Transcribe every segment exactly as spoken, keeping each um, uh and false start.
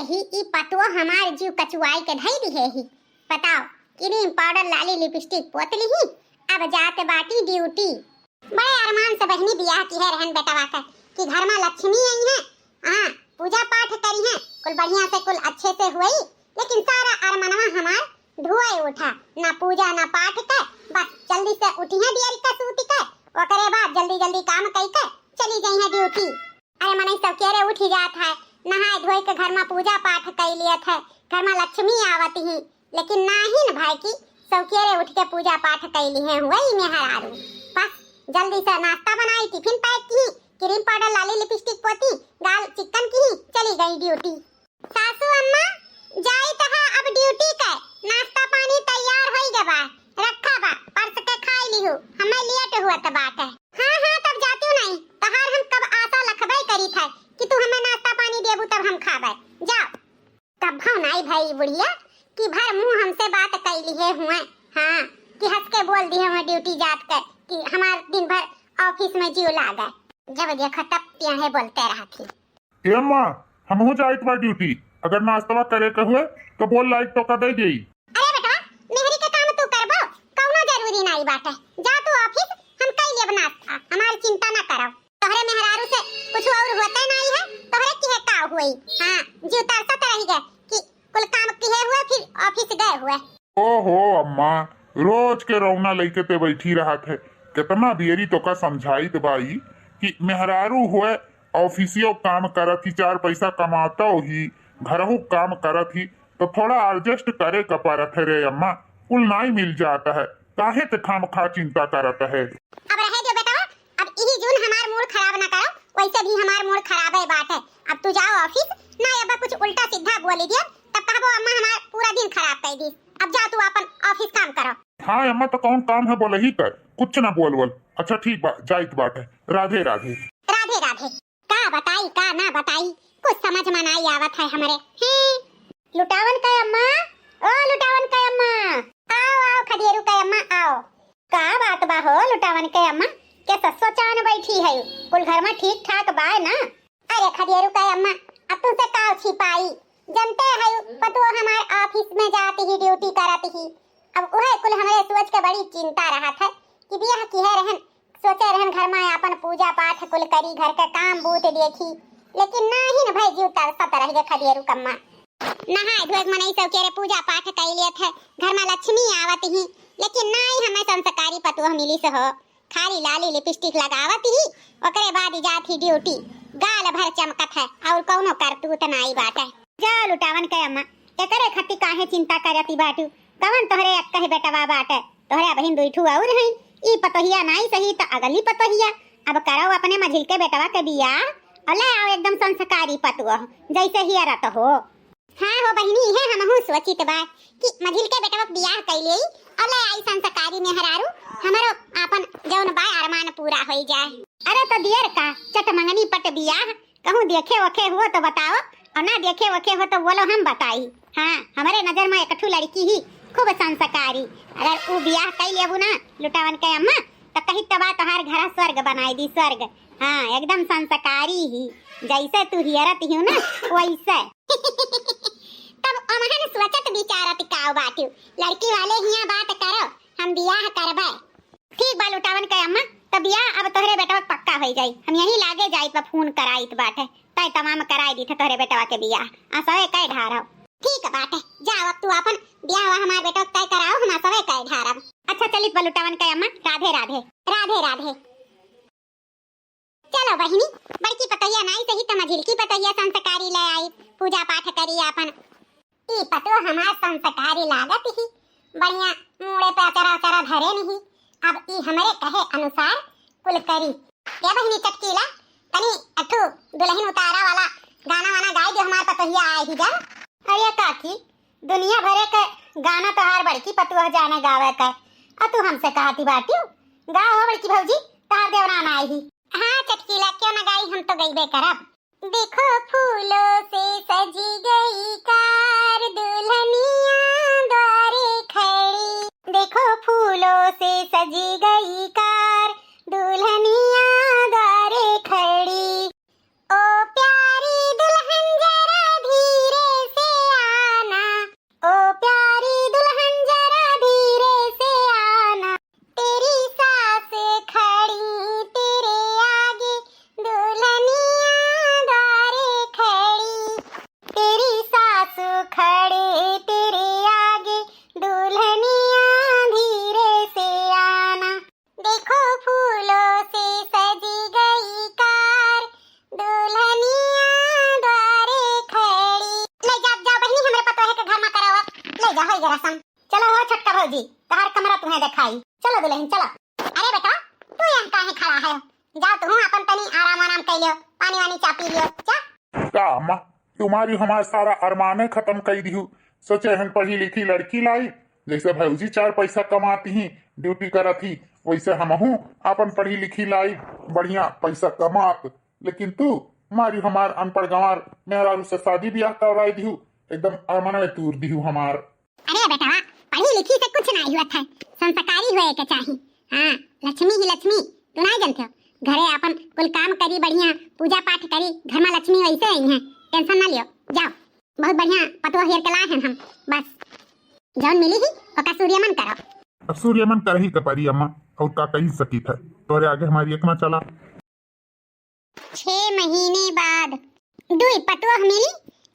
ही ई पतोह हमार जीव कचुआई के धई दिहे ही। बताओ, क्रीम पाउडर लाली लिपस्टिक पोत लिही, अब जात बाटी ड्यूटी। बड़े अरमान से बहिनी बियाह किहे रहन बेटवा के कि घर मा लक्ष्मी आई हैं, हाँ, पूजा पाठ करी हैं, कुल बढ़िया से, कुल अच्छे से हुई, लेकिन सारा अरमनवा हमार धुआई उठा, ना पूजा ना पाठ के, बस जल्दी से उठी हैं दियर का सूत के, ओकरे बाद जल्दी जल्दी काम कई के चली गई हैं ड्यूटी। अरे मनई सौकेरे उठी जात है, नहाए धोए के घर मा पूजा पाठ कई लियत है, घर मा लक्ष्मी आवत ही, लेकिन नाहीं न भाई की सौकेरे उठ के पूजा पाठ कई लिहे हुए ई मेहरारू। बस जल्दी से नाश्ता बनाई, टिफिन पैक की, क्रीम पाउडर लाली लिपस्टिक पोती, गाल चिकन की, चली गई ड्यूटी। सासू अम्मा, जाई तहा अब ड्यूटी के, नाश्ता पानी तैयार होई गवा, रखा बा, परस के खाई लिहू, हमें लेट हुआ त बाटे। हाँ हाँ, तब जातू नहीं, तहार हम कब आशा लखबे करी थे कि तू हमें नाश्ता पानी देबू तब हम खाबे। जाओ। कभौ नाई भई बुढ़िया कि भर मुंह हमसे बात कई लिहे हुए, हाँ, कि हंस के बोल दिहे हुए ड्यूटी जात के कि हमार दिन भर ऑफिस में जीव लागे। जब देखो तब तियाहे बोलते रहत ही। ए अम्मा, हमहू जाइत बा ड्यूटी, अगर नाश्तवा करे के हुए तो बोल, लाइट तो कर दे देई। अरे बेटवा, मेहरी के काम तू करबो, कौनो जरूरी नाई बाटे, जा तू ऑफिस, हम कई लेब नाश्ता, हमार चिंता ना करो। तोहरे मेहरारू से कुछ और होते नाई है, तोहरे किहे का हुई? हाँ, जीव तरसत रही गए कि कुल काम किहे हुए फिर ऑफिस गए हुए। ओहो अम्मा, रोज के रौना लइके ते बैठी रहत है। कितना बेरी तोका समझाइत बाई कि मेहरारू हुए, ऑफिसियो काम करत ही, चार पैसा कमातो ही, घरहू काम करत ही, तो थोड़ा एडजस्ट करे का परत है रे अम्मा। कुल नाई मिल जात है, काहे ते खामखा चिंता करत है? अब रहे दो बेटवा, अब इही जून हमार मूड खराब ना करो, वैसे भी हमार मूड खराब है बात है। अब तू जाओ ऑफिस, ना अब कुछ उल्टा सीधा बोली दिया, तब कहबो अम्मा हमार पूरा दिन खराब कर दी। अब जा तू अपन ऑफिस काम करो। हाँ अम्मा, तो कौन काम है बोलही कर, कुछ ना बोल बोल। अच्छा ठीक बा, जाइत बाटे, राधे राधे। राधे राधे। का बताई का ना बताई, कुछ समझ में नाई आवत है हमरे। हैं? लुटावन के अम्मा, ओ लुटावन के अम्मा, आओ आओ खदेरू के अम्मा आओ। का बात बा हो लुटावन के अम्मा, के ससो चान बैठी है, कुल घर में ठीक ठाक बा ना? अरे खदेरू के अम्मा, अब तुमसे का छिपाई, जनते है पतुआ हमार ऑफिस में जाती ही ड्यूटी करत ही, अब उहे कुल हमरे सोच के बड़ी चिंता रहत है कि बियाह किहे रहन, सोचे रहन घर में अपन पूजा पाठ कुल करी, घर के काम बूत देखी, लेकिन नाहीं न भाई जीव तरसत रह गए खदेरू कम्मा। नहाए धोए के मनई सब के रे पूजा पाठ कई लेत है, घर में लक्ष्मी आवत ही, लेकिन नाहीं हमें संस्कारी पतोह मिली से हो। खाली लाली लिपस्टिक लगावत ही, ओकरे बाद ही जात ही ड्यूटी। गाल भर चमकत है और कौनो करतूत नाई बाटे। जा लुटावन के अम्मा, एकरे खातिर काहे चिंता करती बाटू? कवन तोहरे अक्कह बेटवा बाटे? तोहरे अबहिन दुई ठू और हैं। ई पतोहिया नाई सही त अगली पतोहिया। अब करो अपने मझिल के बेटवा के बियाह और ले आओ एकदम संस्कारी पतोह, जैसे हियरत हो। हाँ हो बहिनी, इहे हमहू सोचित बा कि मझिल के बेटवा के बियाह कई लेई और ले आई संस्कारी मेहरारू, हमरो आपन जौन बा अरमान पूरा होई जाए। अरे तो दियर का चट मंगनी पट बियाह, कहूँ देखे ओखे हो तो बताओ, और ना देखे ओखे हो तो बोलो हम बताई। हाँ, हमरे नजर में एक ठू लड़की ही खूब संस्कारी, अगर ऊ बियाह कई लेबू ना लुटावन के अम्मा, तो कही तबा तोहार घर स्वर्ग बनाई दी, स्वर्ग। हाँ, एकदम संस्कारी ही, जैसे तू हियरत ही ना वैसे। तब अमहन सोचत विचारत काव बाटू, लड़की वाले हियां बात करो, हम बियाह करबे। ठीक बा लुटावन के अम्मा, तब बियाह अब तोहरे बेटवा के पक्का होई जाई। हम यहीं लागे जाइत बा, फोन कराइत बाटे, तय तमाम कराई दीथे तोहरे बेटवा के बियाह। आ सवे कह ढारब। ठीक बाटे, जाओ अब तू अपन बियाह हमार बेटवा के तय कराओ, हम आ सवे कह ढारब। अच्छा चलित बा लुटावन के अम्मा, राधे राधे। राधे राधे। चलो बहिनी, बड़की पतोहिया नाई सही त मझिलकी पतोहिया संस्कारी ले आई, पूजा पाठ करी आपन। ई पतोह हमार संस्कारी लागत ही, बढ़िया मूड़े पे अचरा उचरा धरे नहीं। अब ई हमरे कहे अनुसार कुल करी। ए बहिनी चटकीला, तनी अठू दुल्हन उतारा वाला गाना वाना गाई दे, हमार पतोहिया आए ही जब। अरे काकी, दुनिया भरे के गाना तोहार बड़की पतोह जाने गावे के, आ तू हमसे कहती बाटियो? गाओ हो बड़की भौजी, तोहार देवरान आए ही। हाँ चटकीला, क्यों ना गाई, हम तो गईबे करब। देखो फूलों से सजी गई कार, दुल्हनिया द्वारे खड़ी। देखो फूलों से सजी गई कार, दुल्हनिया द्वारे खड़ी। ओ प्यारी दुल्हन जरा धीरे तेरा सम-, चलो हो छोटका भौजी, तोहार कमरा तुम्हें देखाई। चलो दुल्हन, चलो। अरे बेटा, तू यहाँ काहे खड़ा है? जाओ तुहूँ अपन तनी आराम आराम कर लियो, पानी वानी चा पी लियो, जा। का अम्मा, तुम्हारी हमार सारा अरमाने खत्म कर दिहू। सोचे हन पढ़ी लिखी लड़की लाई, जैसे भौजी चार पैसा कमाती ही, ड्यूटी करत ही, वैसे हमहू अपन पढ़ी लिखी लाई, बढ़िया पैसा कमात। लेकिन तू मारी हमार अनपढ़ गंवार मेहरारू से शादी ब्याह करवाई दिहू, एकदम अरमाने तूर दिहू हमार। अरे बेटवा, पढ़ी लिखी से कुछ नाहीं होत है, संस्कारी होए के चाही। हाँ, लक्ष्मी ही लक्ष्मी, तू नाहीं जानते हो? घरे अपन कुल काम करी, बढ़िया पूजा पाठ करी, घर में लक्ष्मी वैसे आई हैं, टेंशन ना लियो। जाओ, बहुत बढ़िया पतोह हेर के लाए हैं हम, बस जौन मिली ही ओका सूर्यमन करो। अब सूर्यमन करही के परी अम्मा, और का कही सकी थे, तोरे आगे हमारी एक ना चला। छह महीने बाद दुई पतोह मिली,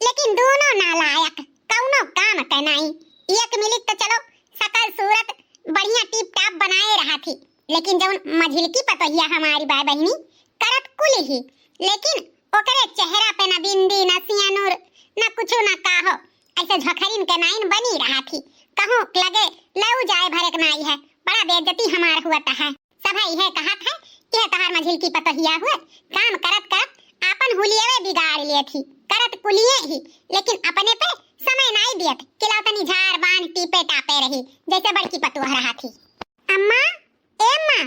लेकिन दोनों नालायक, कौनो काम के नाई। एक मिली तो चलो, शकल सूरत बढ़िया टिप टाप बनाए रहा थी, लेकिन जौन मझिलकी पतोहिया हमारी बाय बहिनी, करत कुल ही, लेकिन ओकरे चेहरा पे न बिंदी, न सियानूर, न कुछो, न काहो, ऐसे झोखरिन के नाइन बनी रहा थी। कहूँ लगे लऊ जाए भरे के नाई है, बड़ा बेइज्जती हमार हुआ है। सभे इहे कहत है, "इहे तोहार मझिलकी पतोहिया हुए, काम करत करत आपन हुलियवे बिगाड़ लेत ही, करत कुलिये ही, लेकिन अपने पे समय नाई दियत, कि लाओ तनी झार बांध टीपे टापे रही, जैसे बड़की पतोह रहत ही।" अम्मा, ए अम्मा,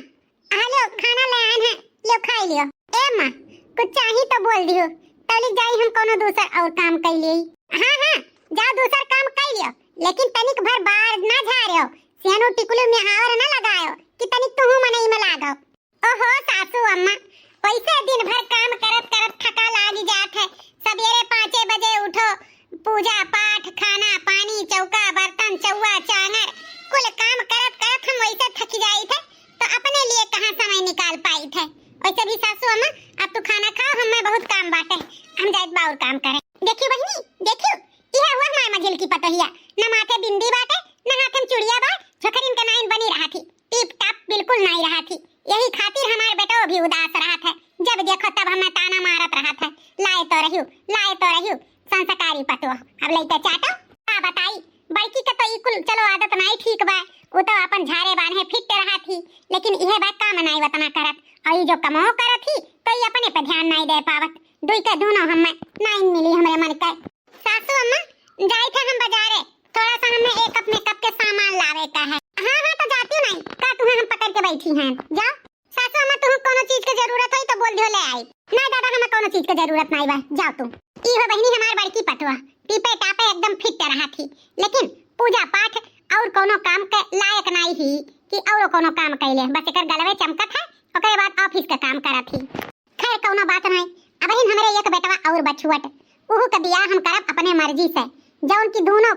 आ लो, खाना ले आए हैं, लो खाई लियो। ए अम्मा, कुछ चाही तो बोल दियो, तौलिक जाई हम कोनो दूसर और काम कर लेई। हाँ, हाँ, जाओ दूसर काम कर लियो, लेकिन तनिक भर बार ना झाड़ो, सियानो टिकुलू में हावर ना लगायो कि तनिक तुहू मनई में लागो। ओहो सासू अम्मा, वैसे दिन भर काम करत करत थका लागी जात है। सबेरे पाँचे बजे उठो, पूजा पाठ, खाना पानी, चौका बर्तन, चौवा चांगर, कुल काम करत करत हम वैसे थकी जाई थे, तो अपने लिए कहाँ समय निकाल पाई थे। वैसे भी सासू अम्मा, अब तू खाना खाओ, हमें बहुत काम बाटे, हम जाइत बाउर काम करें। देखियो बहिनी, देखियो, इहे हुआ हमार मझिलकी पतोहिया, न माथे बिंदी बाटे, न हाथ में चूड़िया बा, झोखरिन के नाइन बनी रहा थी, टिप टाप बिल्कुल नाई रहा थी। यही खातिर हमार बेटो भी उदास रहत है, जब देखो तब हमें ताना मारत रहत है, "लाए तो रहियो, लाए तो रहियो, संस्कारी पतोह, अब लइका चाटो।" का बताई, बड़की के तो ई कुल चलो आदत नाई ठीक बा, उ तो अपन झारे बान्हे फिट रहत ही, लेकिन इहे बा काम नाई वतना करत, और ई जो कमो करत ही तो ई अपने पे ध्यान नाई दे पावत, दुई के दोनों हमें नाई मिली हमरे मन के। सासू अम्मा, जाई थे हम बाजारे, थोड़ा सा हमें एक कप मेकअप के सामान लावे का है। हाँ, हाँ, तो जाती नहीं, का तुम्हें हम पकड़ के बैठी हैं, जाओ। सासू अम्मा, तुम कोनो चीज के जरूरत होई तो बोल दियो, ले आई। नहीं दादा, हमें कोनो चीज के जरूरत नहीं बा, जाओ तुम। ई हो बहिनी हमार बड़की पतोह, टीपे टापे एकदम फिट रहा थी, लेकिन पूजा पाठ और कोनो काम के लायक नहीं ही कि और कोनो काम कैले, बस एकर गलवे चमकत है, ओकरे बाद ऑफिस के काम करत ही। खैर, कौनो बात नहीं। अबहिन हमरे एक बेटवा और बछुअट, उहू के बियाह हम करब अपने मर्जी से, जौन की दोनों,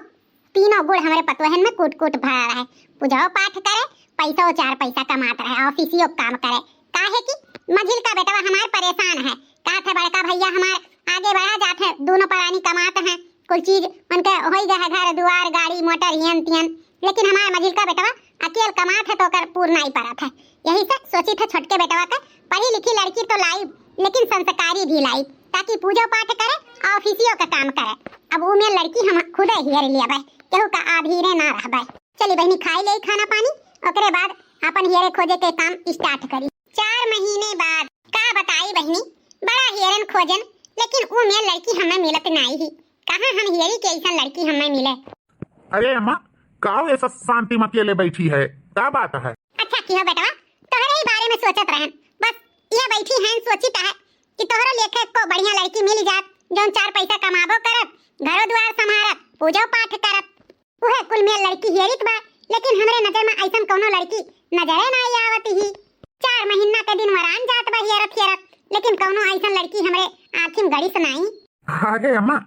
तीनों गुण हमरे पतोहन में कूट कूट भरा रहे। पूजाओ पाठ करे, पैसो चार पैसा कमात रहे, ऑफिसियो काम करे। काहे कि मझिल का बेटवा हमार परेशान है, कहत है बड़का भैया हमार आगे बढ़ा जात है, दोनों परानी कमात हैं, कुल चीज उनके होई गए है, घर दुआर, गाड़ी मोटर, हियन तियन, लेकिन हमार मझिल का बेटवा अकेल कमात है तो ओकर पूर नाई परत है। यही से सोचित है छोटके बेटवा के पढ़ी लिखी लड़की तो लाई, लेकिन संस्कारी भी लाई, ताकि पूजो पाठ करे, ऑफिसियो का काम करे। अब उ में लड़की हम खुदे हेर लेबे, केहू का आधीरे ना रहबे। चली बहिनी, खाई ले खाना पानी, ओकरे बाद अपन हेरे खोजे के काम स्टार्ट करी। चार महीने बाद। का बताई बहिनी, बड़ा हेरन खोजन, लेकिन उ में लड़की हमें मिलत नाई ही। कहाँ हम हेरी के ऐसन लड़की हमें मिले। अरे अम्मा, का ऐसा शांति में अकेले बैठी है, का बात है? अच्छा किहो बेटवा, तोहरे ही बारे में सोचत रहन। बस ये बैठी हैं, सोचित है कि तोहरो लेखे को बढ़िया लड़की मिल जात, जौन चार पैसा कमाबो करत, घरो द्वार संभारत, पूजो पाठ करत। उहे कुल में लड़की हेरित बा, लेकिन हमरे नजर में ऐसन कौनो लड़की नजरे ना आवत ही। चार महीना के दिन वरान जात बा हेरत हेरत, लेकिन कौनो ऐसन लड़की हमरे आँखी में गड़ी से नाई। अरे अम्मा,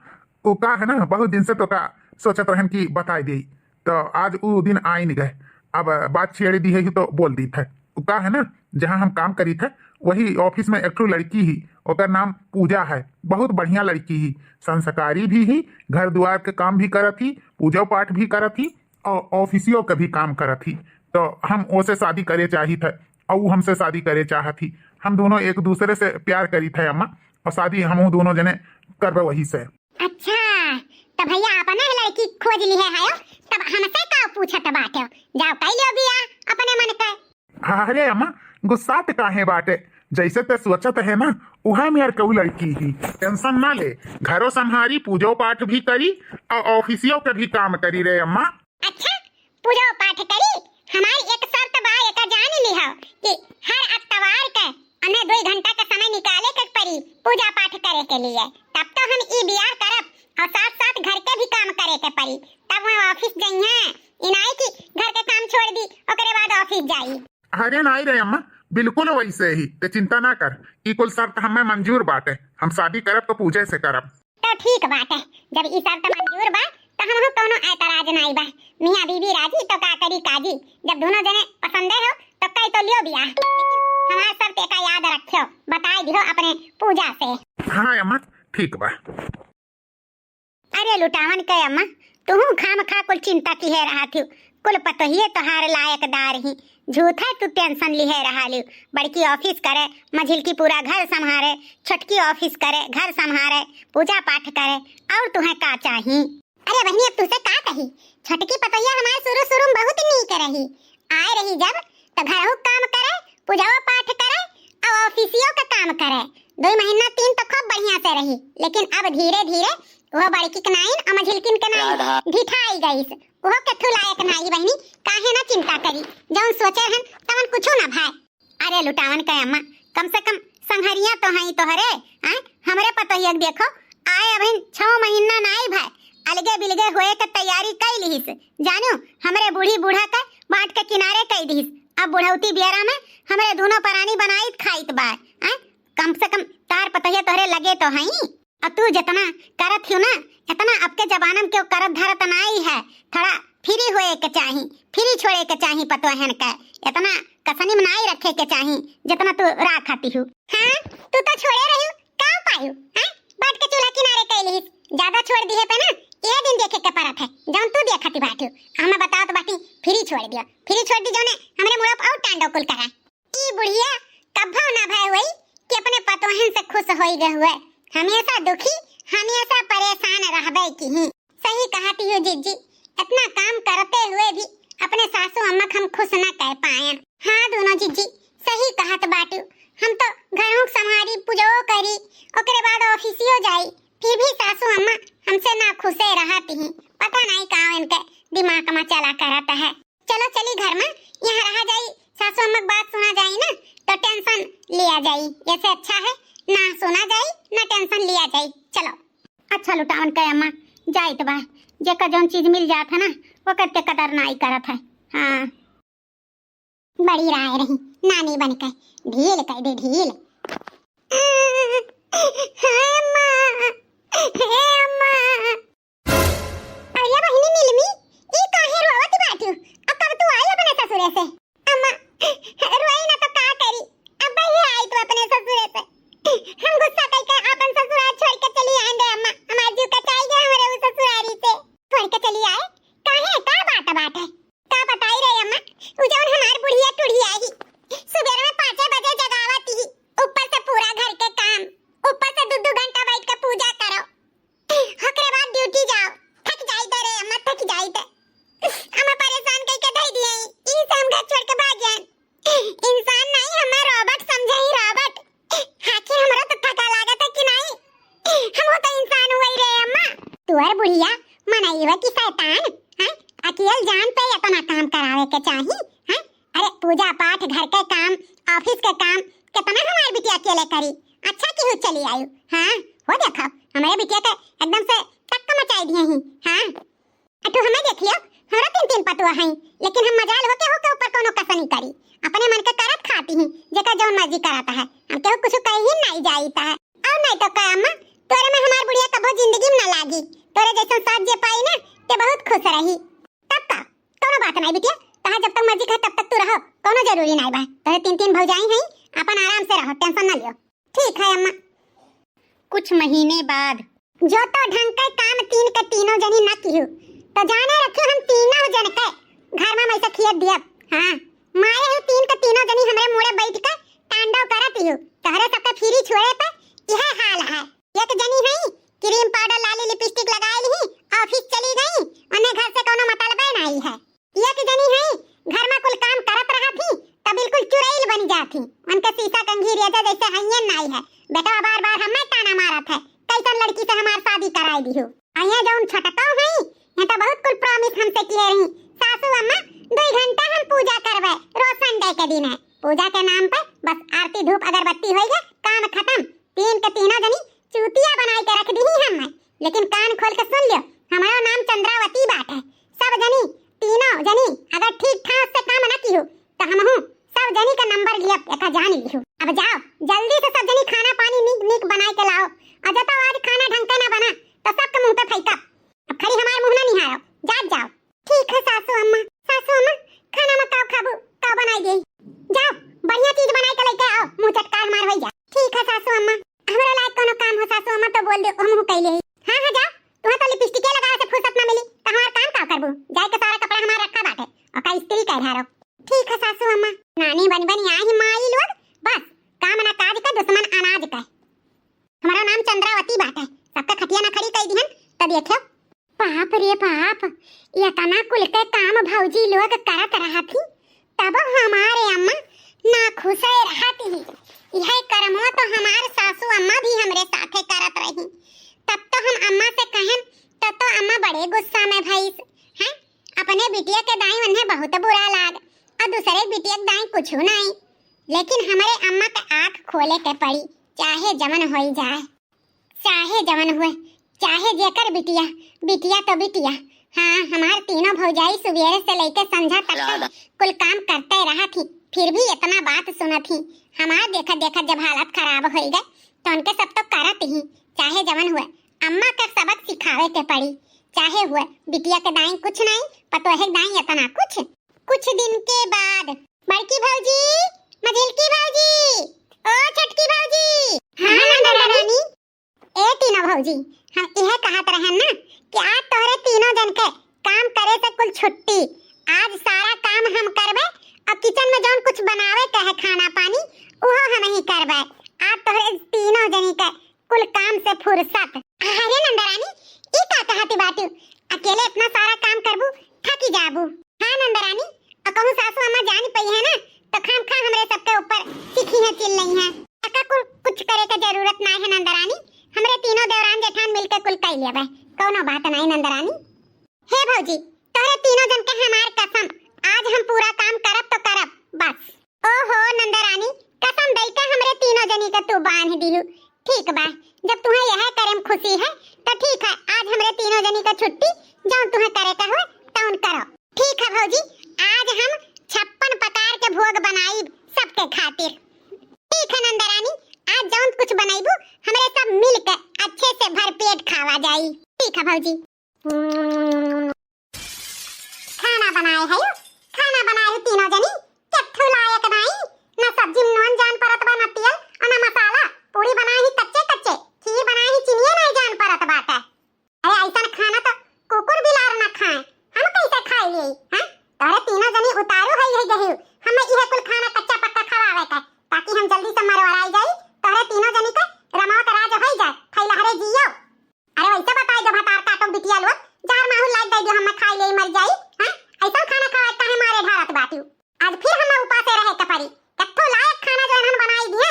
वो का है ना, बहुत दिन से तो का सोचत रहन कि बताई दी, तो आज उ दिन आइन गए। अब बात छेड़ दी है तो बोल दी थे। वो का है ना, जहाँ हम काम करी थे, वही ऑफिस में एक ठो लड़की ही, ओकर नाम पूजा है, बहुत बढ़िया लड़की ही, संस्कारी भी ही, घर दुआर के काम भी करत ही, पूजा पाठ भी करत ही, और ऑफिसियो के भी काम करत ही। तो हम ओसे शादी करे चाहित है, और उ हमसे शादी करे चाहत ही। हम दोनों एक दूसरे से प्यार करीत है अम्मा, और शादी हम दोनों जने करबे वही से। अच्छा, तो भैया अपने लड़की खोज ली है, है? तो हमसे का पूछत बाटे? जाओ कइ लियो बियाह अपने मन के। अरे अम्मा, गुस्सात काहे बाटे? जैसे ते सोचत है ना, उहे मेर कऊ लड़की ही। टेंशन ना ले, घरो संभारी, पूजो पाठ भी करी और ऑफिसियो के भी काम करी रे अम्मा। अच्छा, पूजो पाठ करी? हमारी एक शर्त बा, एका जान लिहो कि हर अतवार के हमें दो घंटा का समय निकाले के पड़ी पूजा पाठ करे के लिए, तब तो हम ई बियाह करब और साथ साथ घर के भी काम करे के पड़ी, तब वो ऑफिस जइहें। ई नाई कि घर के काम छोड़ दी, ओकरे बाद ऑफिस जाई। अरे नाई रे अम्मा, बिल्कुल वैसे ही, ते चिंता ना कर, ई कुल शर्त हमें मंजूर बाटे। हम शादी करब तो पूजे से करब। तो ठीक बाटे, जब ई शर्त मंजूर बा तो हमहू कौनो ऐतराज नाई बा। मियाँ बीबी राजी तो का करी काजी, जब दोनों जने पसंदे हो तो कइ तो लियो बियाह, लेकिन हमार शर्त एका याद रखियो, बताई दिहो अपने पूजा से। हाँ अम्मा, ठीक बा। अरे लुटावन के अम्मा, तुहू खामखा कुल चिंता किहे रहत हिउ, कुल पतोहिए तोहार लायकदार ही, झूठे तू टेंशन लिहे रहलिउ। बड़की ऑफिस करे, मझिलकी पूरा घर संभारे, छोटकी ऑफिस करे, घर संभारे, पूजा पाठ करे, और तुहें का चाही? अरे बहिनी, अब तुसे का कही, छोटकी पतोहिया हमार शुरू शुरू में बहुत नीक रही, आए रही जब तो घरहू काम करे, पूजाओ पाठ करे, और ऑफिसियो का काम करे। दो महीना तीन तो खूब बढ़िया से रही, लेकिन अब धीरे धीरे वो बड़की के नाइन और मझिलकिन के नाइन राधा। ढिठाई गईस। ओहो केथू लायक नाई बहिनी, काहे ना चिंता करी, जौन सोचे हन तवन कुछो ना भाए। अरे लुटावन के अम्मा, कम से कम संघरिया तो हई तोहरे, हैं? हमरे पतोहिया के देखो, आए अभिन छह महीना नाई भाए, अलगे बिलगे होए के तैयारी कई लिहिस। जानू, हमरे बूढ़ी बूढ़ा के बाट के किनारे कई दिहिस। अब बुढ़ौती बियरा में हमरे दोनों परानी बनाइत खाइत बा, हैं? कम से कम तार पतोहिया तोहरे लगे तो हई। और तू जितना करत हियो ना, इतना अब के जमाना में केहू करत धरत नाई है। थोड़ा फ्री होए के चाही, फ्री छोड़े के चाही पतोहन के। इतना कसनी में नाई रखे के चाही, जितना तू राखत हियो। हाँ, तू तो छोड़े रहियो, का पायू? हैं? बाट के चूल्हा किनारे कइ लिहिस। ज्यादा छोड़ दिहे पे ना, यह दिन देखे के परत है, जौन तू देखत बाटियो। हमें बतावत बाटी, फ्री छोड़ दियो, फ्री छोड़ दी, जौने हमरे मुड़ो पे और टांडो कुल करा। ई बुढ़िया कभो ना भय होई कि अपने पतोहन से खुश होई गए हुए। हमेशा दुखी, हमेशा परेशान रहबे की ही। सही कहत हियो जिज्जी, इतना काम करते हुए भी अपने सासू अम्मा के हम खुश ना कह पाएन। हाँ दोनों जिज्जी, सही कहत बाटू। हम तो घरों संभारी, पूजो करी, ओकरे बाद ऑफिसियो जाई, फिर भी सासू अम्मा हमसे ना खुशे रहत ही। पता नहीं का इनके दिमाग में चला करत है। चलो चली घर में, यहाँ रहा जाई, सासू अम्मा के बात सुना जाई ना, तो टेंशन लिया जाई। ऐसे अच्छा है ना सुना जाई, ना टेंशन लिया जाई। चलो। अच्छा लुटावन के अम्मा, जाइत बा, जेका जौन चीज मिल जात है ना, ओकर के कदर नाई करत है। हाँ, बड़ी राय रही, नानी बन के ढील कह दे, ढील। हाँ, अम्मा, हे अम्मा। अरे बहिनी नीलमी, ई काहे रोवत बाटू? आ कब तू आई अपने ससुरे से? अम्मा, रोई ना तो का करी? अब ही आई तू अपने ससुरे से। हम गुस्सा करके अपन ससुराल छोड़ के चली आए रे अम्मा। हमार जीव कटाई गया हमरे उस ससुरारी से। छोड़ के चली आए? काहे? का बात बात है? का बताई रे अम्मा? उ जौन हमार बुढ़िया टुढ़िया ही। सुबेर में पाँचे बजे जगावत ही। ऊपर से पूरा घर के काम, ऊपर से दू दू घंटा बैठ के पूजा करो। ओकरे बाद ड्यूटी जाओ। थक जाई दे रे अम्मा, थक जाई दे। अम्मा परेशान कई के धई दिए, ई से हम घर छोड़ के भाग गए। इंसान नहीं, हमें रोबोट समझे ही, रोबोट। आखिर हमरा तो थका लागत है कि नहीं? हम तो इंसान हुए रे अम्मा। तोर बुढ़िया मनई हुआ कि शैतान, हैं? अकेल जान पे इतना काम करावे के चाही, हैं? अरे पूजा पाठ, घर के काम, ऑफिस के काम, कितना हमारी बिटिया अकेले करी। अच्छा की हु चली आयु, हाँ? हो देखो, हमारे बिटिया के एकदम से तक मचाई दिए ही, हाँ? अ तू हमें देख लियो, हमरा तीन तीन पतुआ हई, लेकिन हम मजाल होके होके ऊपर कोनो कसनी करी। अपने मन के करत खाती ही, जेकर जौन मर्जी करत है, हम केहू कुछ कही ही नहीं जाइत है। और नहीं तो का अम्मा, तोरे में हमार बुढ़िया कबो जिंदगी में ना लागी। तोरे जैसन सास जे पाई ना, ते बहुत खुश रही। तब का, कोनो बात नहीं बिटिया, तहार जब तक मर्जी कहे तब तक तू रहो, कोनो जरूरी नहीं बा। तोरे तीन तीन भौजाई हई, अपन आराम से रहो, टेंशन ना लियो। ठीक है अम्मा। कुछ महीने बाद। जो तो ढंग के काम तीन के तीनों जनी न किहु, तो जाने रखियो हम तीनों जन के घर में मैसे खियत दियब। हाँ, मारे ही तीन के तीनों जनी हमरे मुड़े बैठ के तांडव करत हियो। तोहरे सबके फ्री छोड़े पे यह हाल है। एक जनी है, क्रीम पाउडर लाली लिपस्टिक लगाए ली, ऑफिस चली गई, उन्हें घर से कोनो मतलबे अरे जौन छोटकौ हई, ये तो बहुत कुल promise हमसे किहे रही। सासू अम्मा, दुइ घंटा हम पूजा करबे, रोज Sunday के दिन है। पूजा के नाम पे बस आरती धूप अगरबत्ती होइगा, काम खतम। तीन के तीनों जनी चूतिया बनाई के रख दीही हम्मे। लेकिन कान खोल के सुन लियो, हमरो नाम चंद्रावती बाटे। सब जनी, तीनों जनी अगर ठीक ठाक से काम न किहू, तो हमहू सब जनी का number लियब, एका जान लिहू। अब जाओ, जल्दी से सब जनी खाना पानी नीक नीक बनाई के लाओ। अजय तो आज खाना ढंग के ना बना, तो सबके मुंह पे फेंकब। अब खड़ी हमार मुंह ना निहारो, जात जाओ। ठीक है सासू अम्मा। सासू अम्मा, खाना में का खाबू, का बनाई देई? जाओ, बढ़िया चीज बनाई के लेके आओ, मुंह चटकार हमार होई जा। ठीक है सासू अम्मा, हमरो लायक कोनो काम हो सासू अम्मा तो बोल दो, हमहू कई लेई। हाँ हाँ जाओ, तुहा तो लिपस्टिके लगावे से फुर्सत ना मिली, तो हमार काम का करबू? जाए के सारा कपड़ा हमार रखा बाटे, ओका इस्त्री कर धारो। ठीक है सासू अम्मा। नानी बन बन आई माई लोग, बस काम ना काज का दुश्मन अनाज का। हमारा नाम चंद्रावती बाटे, सबका खटिया ना खड़ी कई दिहन, तब देखो। बाप रे बाप, इतना कुल के काम भौजी लोग करत रहत ही, तब हमारे अम्मा ना खुश रहत ही। यह करमवा तो हमार सासू अम्मा भी हमरे साथे करत रही। तब तो हम अम्मा से कहन, तब तो अम्मा बड़े गुस्सा में भइस। हैं, अपने बिटिया के दाई उन्हें बहुत बुरा लाग, और दूसरे बिटिया के दाई कुछ नहीं। लेकिन हमारे अम्मा के आँख खोले के पड़ी, चाहे जवन होई जाए। चाहे जवन हुए, चाहे जेकर बिटिया, बिटिया तो बिटिया। हाँ, हमार तीनों भौजाई सुबेरे से लेके संझा तक का कुल काम करते रहत ही, फिर भी इतना बात सुनत ही। हमार देखत देखत जब हालत खराब होई गए, तो उनके सब तो करत ही, चाहे जवन हुए, अम्मा का सबक सिखावे के पड़ी। चाहे हुए, बिटिया के दाई कुछ नहीं, पतोहे के दाई इतना कुछ। कुछ दिन के बाद, बड़की भौजी, मझिलकी भौजी, ओ छोटकी भौजी। हाँ, हाँ, नंदरानी। ए तीनों भौजी, हम इहे कहत रहन ना कि आज तोहरे तीनों जन के काम करे से कुल छुट्टी। आज सारा काम हम करबे और kitchen में जौन कुछ बनावे के है खाना पानी, उहो हम ही करबे। आज तोहरे तीनों जनी के कुल काम से फुर्सत। अरे नंदरानी, ई का कहती बाटू? अकेले इतना सारा काम करबू, थकी जाबू। हाँ नंदरानी, अ कहूँ सासू अम्मा जान पई है ना, तो खामखा हमरे सबके ऊपर चिखी है, चिल्लई है। अका कुल कुछ करे के जरूरत ना है नंदरानी, हमरे तीनों देवरान जेठान मिलके कुल कई लेबे, कौनो बात नहीं नंदरानी। हे भौजी, तोहरे तीनों जन के हमार कसम, आज हम पूरा काम करब तो करब, बस। ओहो नंदरानी, कसम दई के हमरे तीनों जनी के तू बांध दिहू। ठीक बा, जब तुहें यह करे में खुशी है, तो ठीक है, आज हमरे तीनों जनी का छुट्टी, जौन तुहें करे का होए, तौन करो। ठीक है भौजी, आज हम छप्पन प्रकार के भोग बनाई सबके खातिर। ठीक है नंदरानी, आज जौन कुछ बनाईबू, हमरे सब मिल के अच्छे से भरपेट खावा जाई। ठीक है भौजी। खाना बनाए है, खाना बनाए है तीनों जनी, कत्थू लायक नाई, ना सब्जी में नून जान परत बा, ना तेल और ना मसाला। पूड़ी बनाए ही कच्चे कच्चे, खीर बनाए ही चीनिये नाई जान परत बाटे। अरे ऐसन खाना तो कुकुर बिलार ना खाए, हम कैसे खाए ले? हाँ, तोरे तीनों जनी उतारू है, है गही, हमें इहे कुल खाना कच्चा पक्का खवावे के, ताकि हम जल्दी से मरवराई जाई, तोरे तीनों जनी के रमवा के राज होई जाए, फैलहरे जियो। अरे वैसे बताई, जब हतार काटो बिटिया लोग, जहर माहुर लाग दे दियो, हम खाई ले मर जाई, हैं? ऐसा खाना खवाए काहे मारे ढारत बाटियो? आज फिर हमें उपासे रहे के पड़ी। कत्थो लायक खाना जो इन्हन बनाई दिए।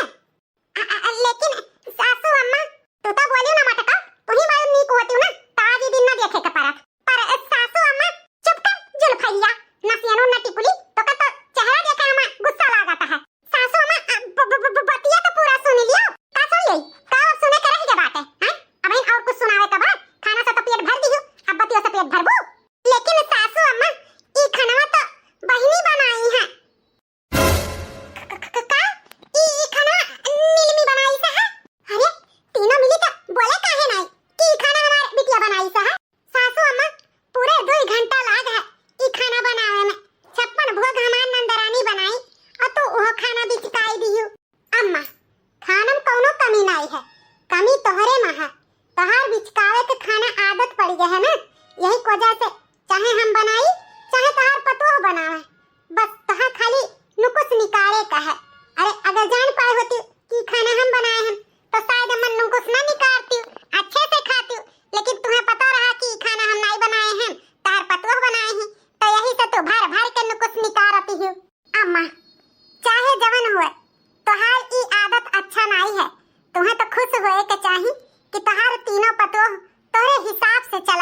अ, अ, अ, लेकिन सासू अम्मा, तू तो बोलियो ना मटका, तू ही बड़ी नीक होती ना, ताजी दिन ना देखे के परत। पर सासू अम्मा, चुप कर जुल्फैया, ना सियानो ना टिकुली, तो का तो चेहरा देखे हमें गुस्सा लागत है। सासू अम्मा, अ, ब-, ब-, ब-, ब-, बतिया तो पूरा सुन लियो। का सुन ले? का और सुने के रह गया बाटे? हैं? अब इन और कुछ सुनावे के बाद? खाना से तो पेट भर दिहु, अब बतियों से पेट भरबू? लेकिन सासू अम्मा, ई खानवा तो बहिनी बनाई है। क-, क-, क-, का? ई, ई खानवा नीलमी बनाई से है? अरे, तीनों मिली तो बोले काहे नहीं कि ई खाना हमार बिटिया बनाई से है? सासू अम्मा, पूरे दुई घंटा लाग है ई खाना बनावे में। छप्पन भोग हमार नंदरानी बनाई और तू ओहो खाना बिचकाई दिहू। अम्मा, खाना में कौनो कमी नाई है, कमी तोहरे में है। तोहार बिचकावे के खाना आदत पड़ गया है ना, यही वजह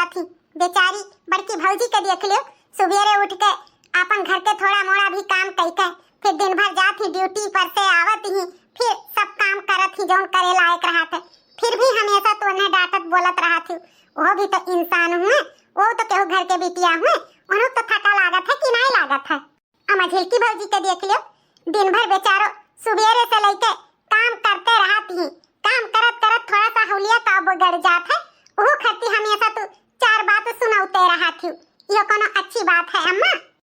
थी। बेचारी बड़की भौजी के देख लियो, सुबेरे उठ के आपन घर के थोड़ा मोड़ा भी काम कई के, फिर दिन भर जात ही ड्यूटी पर से आवत ही, फिर सब काम करत ही जौन करे लायक रहत है, फिर भी हमेशा तो उन्हें डांटत बोलत रहत ही। वो भी तो इंसान हुए, वो तो केहू घर के बिटिया हुए, उन्हें तो थका लागत है कि नहीं लागत है? अम्मा झिलकी भौजी के देख लियो, दिन भर बेचारो सुबेरे से लइके काम करते रहत ही, काम करत करत थोड़ा सा हुलिया का बिगड़ जात है, ओहू खातिर हमेशा तू चार बात सुनौते रहत ही, इहो कोनो अच्छी बात है अम्मा?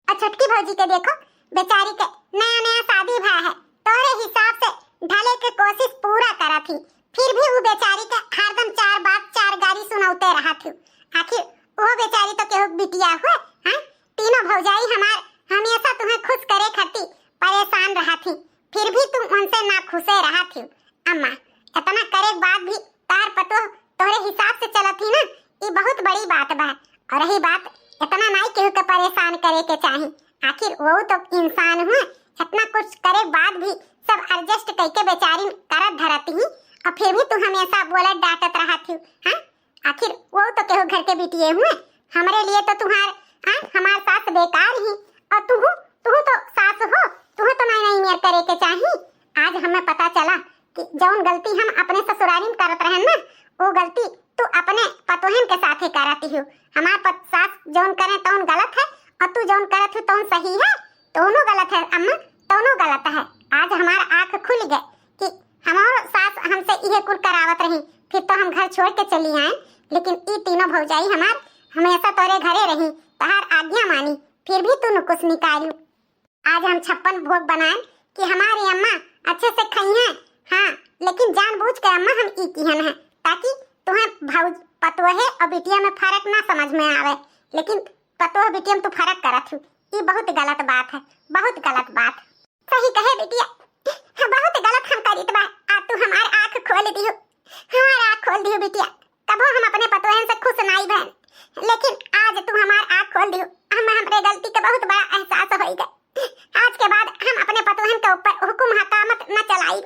और छोटकी भौजी के देखो, बेचारी के नया नया शादी भा है, तोरे हिसाब से ढले के कोशिश पूरा करत ही, फिर भी वो बेचारी के हरदम चार बात चार गारी सुनौते रहत ही। आखिर वो बेचारी तो केहू बिटिया हुए, हाँ? तीनों भौजाई हमार हमेशा तुम्हें खुश करे खातिर परेशान रहत ही, फिर भी तुम उनसे ना खुशे रहत ही। अम्मा, इतना करे के बाद भी तार पतोह तोहरे हिसाब से चलत ही ना, ई बहुत बड़ी बात बा। और रही बात, इतना नाई केहू के परेशान करे के चाही, आखिर वो तो इंसान हुए, इतना कुछ करे के बाद भी सब एडजस्ट कइके बेचारी करत धरत ही, और फिर भी तू हमेशा बोलत डांटत रहत ही, हाँ? आखिर वो तो केहू घर के बिटिये हुए, हमरे लिए तो तुम्हार, हाँ, हमार सास बेकार ही, और तुहू, तुहू तो सास हो, तुहू तो नाई नाई मेर करे के चाही। आज हमें पता चला कि जौन गलती हम अपने ससुरारी में करत रहन ना, वो गलती तू अपने पतोहन के साथे करत ही। हमार पत-, सास जौन करे तौन गलत है, और तू जौन करत ही तौन सही है। दोनों गलत है अम्मा, दोनों गलत है। आज हमार आँख खुल गए कि हमार सास हमसे इहे कुल करावत रही, फिर तो हम घर छोड़ के चली आए, लेकिन ई तीनों भौजाई हमार हमेशा तोरे घरे रही, तहार आज्ञा मानी, फिर भी तू नुकुस निकालू। आज हम छप्पन भोग बनाएन कि हमारी अम्मा अच्छे से खइहें, हाँ, लेकिन जानबूझ के अम्मा हम ई किहन है, ताकि तुम्हें भौज पतोहे और बिटिया में फर्क ना समझ में आवे, लेकिन पतोह बिटिया में तू फर्क करत हूँ, ई बहुत गलत बात है, बहुत गलत बात। सही कहे बिटिया, बहुत गलत हम करित बा, आ तू हमार आँख खोल दिहु, हमार आँख खोल दिहु बिटिया। कबो हम अपने पतोहन से खुश नाई भएन, लेकिन आज तू हमार आँख खोल दिहु। हम, हमरे गलती के बहुत बड़ा एहसास होई गए। आज के बाद हम अपने पतोहन के ऊपर हुकुम हकामत न चलाई।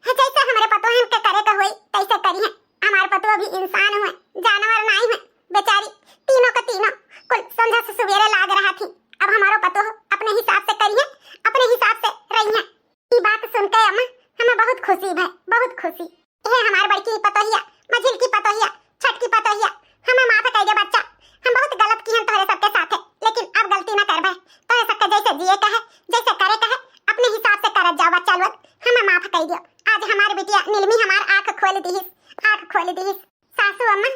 जैसे हमरे पतोहन के करे के होई, तैसे करिहें। हमार पतोह भी इंसान हुए, जानवर नाई हुए। बेचारी तीनों के तीनों कुल संझा से सुबेरे लाग रहा थी। अब हमारो पतोह अपने हिसाब से करिहें, अपने हिसाब से रहिहें। ई बात सुन के अम्मा, हमें बहुत खुशी भय, बहुत खुशी। हे हमार बड़की पतोहिया, मझिलकी पतोहिया, छोटकी पतोहिया, हमें माफ कर दे बच्चा। हम बहुत गलत किहन तोहरे सबके साथे, लेकिन अब गलती ना करबे। तोहरे सबके जैसे जिए कहे, जैसे करे कहे, अपने हिसाब से करत जाओ बच्चा लोग। हमें माफ कर दियो। आज हमार बिटिया नीलमी हमार आँख खोल दिहिस, आँख खोल दिहिस। सासू अम्मा,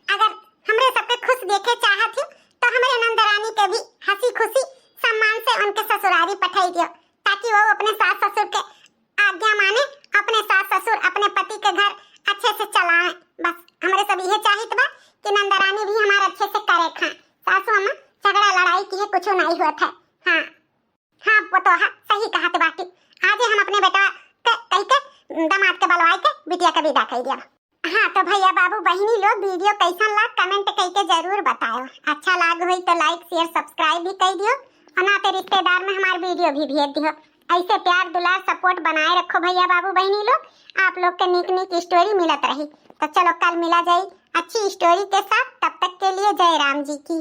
अगर हमरे सबके खुश देखे चाहत हो, तो हमरे नंदरानी के भी हंसी खुशी सम्मान से उनके ससुरारी पठाई दियो, ताकि वो अपने सास ससुर के आज्ञा माने, अपने सास ससुर, अपने पति के घर अच्छे से चलाएं। बस हमरे सब इहे चाहित बा कि नंदरानी भी हमार अच्छे से करे खाएं। सासू अम्मा, झगड़ा लड़ाई किहे कुछ नहीं होत है। हाँ, हाँ पतोहा, सही कहत बाटी। आजे हम अपने बेटा के कह के, दामाद के बलवाए के बिटिया के विदा कई दिया। हाँ तो भैया बाबू बहिनी लोग, video कैसन लाग comment कई के जरूर बताओ। अच्छा लाग होई तो like share subscribe भी कई दियो, और नाते रिश्तेदार में हमार video भी भेज दियो। ऐसे प्यार दुलार support बनाए रखो भैया बाबू बहिनी लोग। आप लोग के नीक नीक story मिलत रही। तो चलो कल मिला जाई अच्छी story के साथ। तब तक के लिए जय राम जी की।